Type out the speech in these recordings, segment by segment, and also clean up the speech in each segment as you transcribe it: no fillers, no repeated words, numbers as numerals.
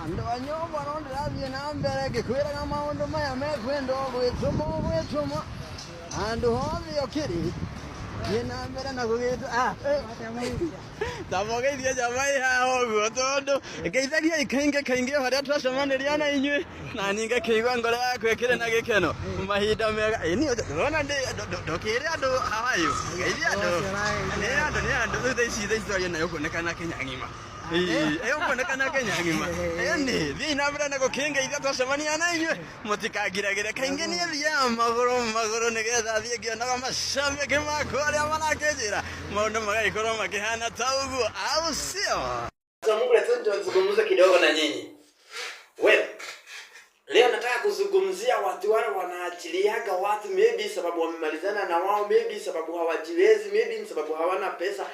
Andũ a nyũmba no ndĩrathiĩ na mbere ngĩkwĩraga maũndũ maya mekwendwo gwĩtũma gwĩtũma handũ hothe ũkĩrĩ thiĩ na mbere na gũgĩtũ tamũgeithie jama ĩ haha ũguo tondũ ngeithagiai kaingĩ kaingĩ o harĩa twacemanĩria na inyuĩ na niĩ ngakĩigua ngoro yakwa ĩkĩrĩ na gĩkeno mahinda mega. Ĩ niĩ ndĩrona ndũkĩre andũ how are you? Ngeithia andũ nĩ andũ nĩ andũ rĩu thaa ici twaria nayo ũkuonekana Kenya ng'ima. Ĩĩ ũkuonekana Kenya ng'ima. Ĩni thiĩi na mbere na gũkĩngeithia twacemania na inyuĩ mũtikangiragĩre kaingĩ niĩ thiaga magũrũ magũrũ nĩgetha thiĩ ngĩonaga macambĩki makwa arĩa marakĩnjĩra maũndũ magagĩkorwo makĩhana ta ũguo au sio? Mungu tuzungumze kidogo na nyinyi. Well, leo nataka kuzungumzia watu wale wanaachiliaga watu maybe sababu wamemalizana na wao, maybe sababu hawajiwezi, maybe ni sababu hawana pesa,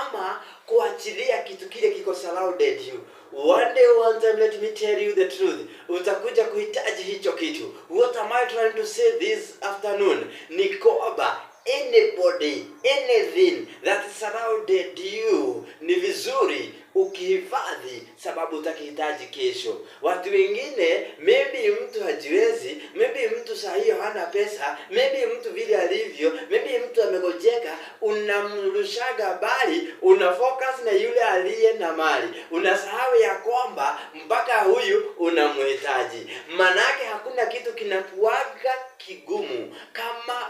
ama kuachilia kitu kile kiko surrounded you. One day, one time, let me tell you the truth, utakuja kuhitaji hicho kitu. What am I trying to say this afternoon? Ni kwamba anybody, anything that surrounded you, ni vizuri ukihifadhi sababu utakihitaji kesho. Watu wengine maybe mtu hajiwezi, maybe mtu saa hiyo hana pesa, maybe mtu vile alivyo, maybe mtu amegojeka, unamrushaga bali, una focus na yule aliye na mali, unasahau ya kwamba mpaka huyu unamhitaji. Manake hakuna kitu kinakuaga kigumu kama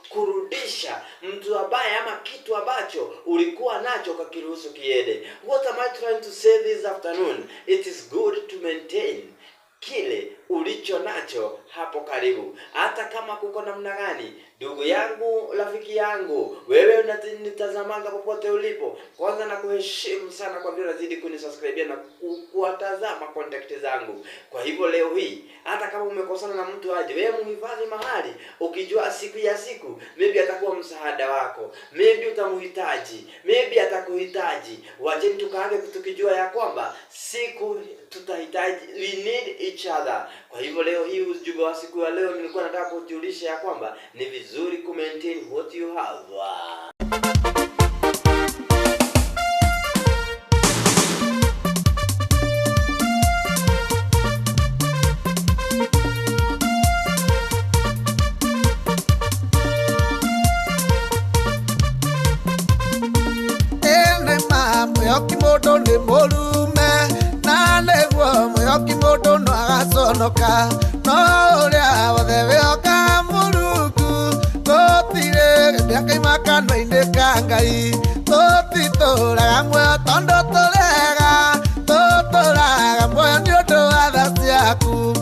kurudisha mtu ambaye ama kitu ambacho ulikuwa nacho ukakiruhusu kiende. What am I trying to say this afternoon? It is good to maintain kile ulicho nacho hapo karibu, hata kama kuko namna gani. Ndugu yangu, rafiki yangu, wewe unanitazamanga popote ulipo, kwanza na kuheshimu sana kwa vile unazidi kunisubscribe na kuwatazama content zangu. Kwa hivyo leo hii, hata kama umekosana na mtu aje, wewe muhifadhi mahali, ukijua siku ya siku maybe atakuwa msaada wako, maybe utamhitaji, maybe atakuhitaji. Wacheni tukaage tukijua ya kwamba siku tutahitaji, we need each other. Kwa hivyo leo hii, ujumbe wa siku ya leo nilikuwa nataka kujulisha ya kwamba ni vizuri ku maintain what you have. Ene ma mwĩhoki mũndũ nĩ mũrume na nĩguo mwĩhoki mũndũ no agaconoka no ũrĩa wothe wĩhokaga Mũrungu gũtirĩ hĩndĩ akaima kanua-inĩ ka Ngai. Tũtitũraga muoyo tondũ tũrega, tũtũraga muoyo nĩ ũndũ wa tha ciaku.